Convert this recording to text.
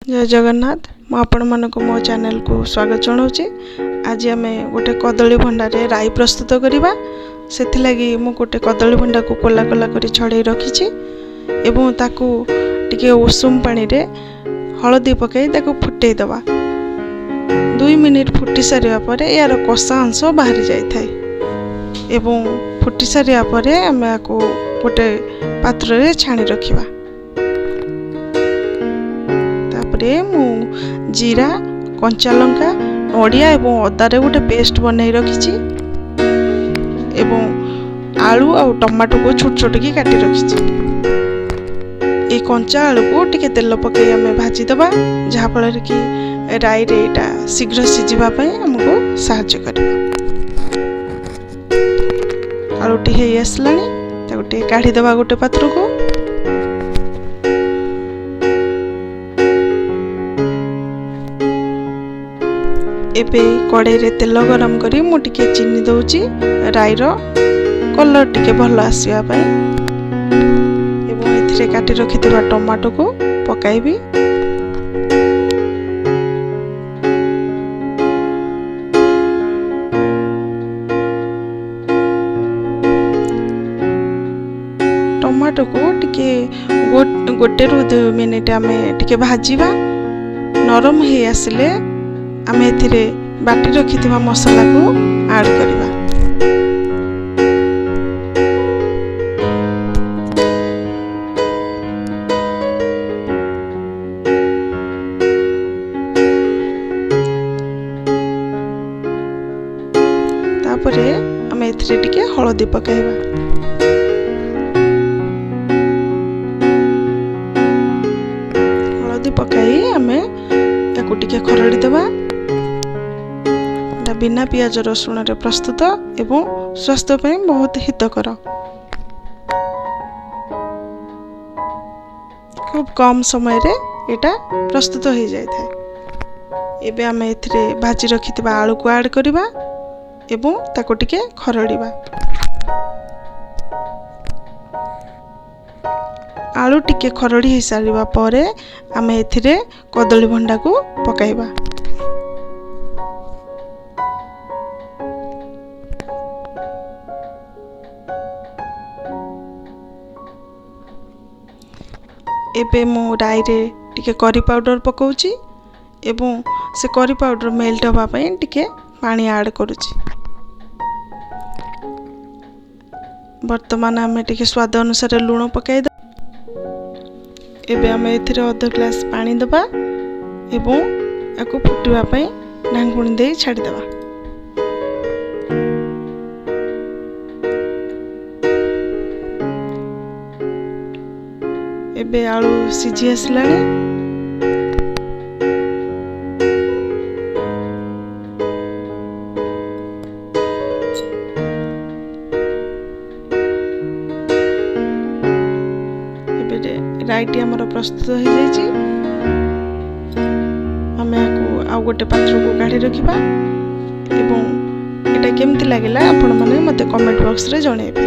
ଜୟ ଜଗନ୍ନାଥ। ମୁଁ ଆପଣମାନଙ୍କୁ ମୋ ଚ୍ୟାନେଲକୁ ସ୍ୱାଗତ ଜଣାଉଛି। ଆଜି ଆମେ ଗୋଟେ କଦଳୀ ଭଣ୍ଡାରେ ରାଇ ପ୍ରସ୍ତୁତ କରିବା। ସେଥିଲାଗି ମୁଁ ଗୋଟେ କଦଳୀ ଭଣ୍ଡାକୁ କୋଲା କୋଲା କରି ଛଡ଼େଇ ରଖିଛି ଏବଂ ତାକୁ ଟିକେ ଉଷୁମ ପାଣିରେ ହଳଦୀ ପକାଇ ତାକୁ ଫୁଟେଇ ଦେବା। 2 ମିନିଟ୍ ଫୁଟି ସାରିବା ପରେ ଏହାର କଷା ଅଂଶ ବାହାରି ଯାଇଥାଏ ଏବଂ ଫୁଟି ସାରିବା ପରେ ଆମେ ଏହାକୁ ଗୋଟେ ପାତ୍ରରେ ଛାଣି ରଖିବା। ତାପରେ ମୁଁ ଜିରା, କଞ୍ଚା ଲଙ୍କା, ନଡ଼ିଆ ଏବଂ ଅଦାରେ ଗୋଟେ ପେଷ୍ଟ ବନେଇ ରଖିଛି ଏବଂ ଆଳୁ ଆଉ ଟମାଟୋକୁ ଛୋଟ ଛୋଟ କି କାଟି ରଖିଛି। ଏଇ କଞ୍ଚା ଆଳୁକୁ ଟିକେ ତେଲ ପକାଇ ଆମେ ଭାଜିଦେବା, ଯାହାଫଳରେ କି ରାଇରେ ଏଇଟା ଶୀଘ୍ର ସିଝିବା ପାଇଁ ଆମକୁ ସାହାଯ୍ୟ କରିବ। ଆଳୁଟି ହେଇ ଆସିଲାଣି, ତାକୁ ଟିକେ କାଢ଼ିଦେବା ଗୋଟେ ପାତ୍ରକୁ। ଏବେ କଡ଼େଇରେ ତେଲ ଗରମ କରି ମୁଁ ଟିକେ ଚିନି ଦେଉଛି, ରାଇର କଲର୍ ଟିକେ ଭଲ ଆସିବା ପାଇଁ, ଏବଂ ଏଥିରେ କାଟି ରଖିଥିବା ଟମାଟୋକୁ ପକାଇବି। ଟମାଟୋକୁ ଟିକେ 1ରୁ 2 ମିନିଟ୍ ଆମେ ଟିକେ ଭାଜିବା। ନରମ ହେଇ ଆସିଲେ ଆମେ ଏଥିରେ ବାଟି ରଖିଥିବା ମସଲାକୁ ଆଡ଼୍ କରିବା। ତାପରେ ଆମେ ଏଥିରେ ଟିକେ ହଳଦୀ ପକାଇବା। ହଳଦୀ ପକାଇ ଆମେ ତାକୁ ଟିକେ ଖରଡ଼ି ଦେବା। ଏଇଟା ବିନା ପିଆଜ ରସୁଣରେ ପ୍ରସ୍ତୁତ ଏବଂ ସ୍ୱାସ୍ଥ୍ୟ ପାଇଁ ବହୁତ ହିତକର। ଖୁବ୍ କମ୍ ସମୟରେ ଏଇଟା ପ୍ରସ୍ତୁତ ହୋଇଯାଇଥାଏ। ଏବେ ଆମେ ଏଥିରେ ଭାଜି ରଖିଥିବା ଆଳୁକୁ ଆଡ଼୍ କରିବା ଏବଂ ତାକୁ ଟିକେ ଖରଡ଼ିବା। ଆଳୁ ଟିକେ ଖରଡ଼ି ହେଇସାରିବା ପରେ ଆମେ ଏଥିରେ କଦଳୀ ଭଣ୍ଡାକୁ ପକାଇବା। ଏବେ ମୁଁ ରାଇରେ ଟିକେ କରି ପାଉଡ଼ର ପକାଉଛି ଏବଂ ସେ କରି ପାଉଡ଼ର ମେଲ୍ଟ ହେବା ପାଇଁ ଟିକେ ପାଣି ଆଡ଼୍ କରୁଛି। ବର୍ତ୍ତମାନ ଆମେ ଟିକେ ସ୍ୱାଦ ଅନୁସାରେ ଲୁଣ ପକାଇଦେବା। ଏବେ ଆମେ ଏଥିରେ ଅଧ ଗ୍ଲାସ୍ ପାଣି ଦେବା ଏବଂ ଏହାକୁ ଫୁଟିବା ପାଇଁ ଢାଙ୍କୁଣୀ ଦେଇ ଛାଡ଼ିଦେବା। ଏବେ ଆଳୁ ସିଝି ଆସିଲାଣି। ଏବେ ରାଇଟି ଆମର ପ୍ରସ୍ତୁତ ହୋଇଯାଇଛି। ଆମେ ଏହାକୁ ଆଉ ଗୋଟେ ପାତ୍ରକୁ କାଢ଼ି ରଖିବା ଏବଂ ଏଇଟା କେମିତି ଲାଗିଲା ଆପଣମାନେ ମୋତେ କମେଣ୍ଟ ବକ୍ସରେ ଜଣାଇବେ।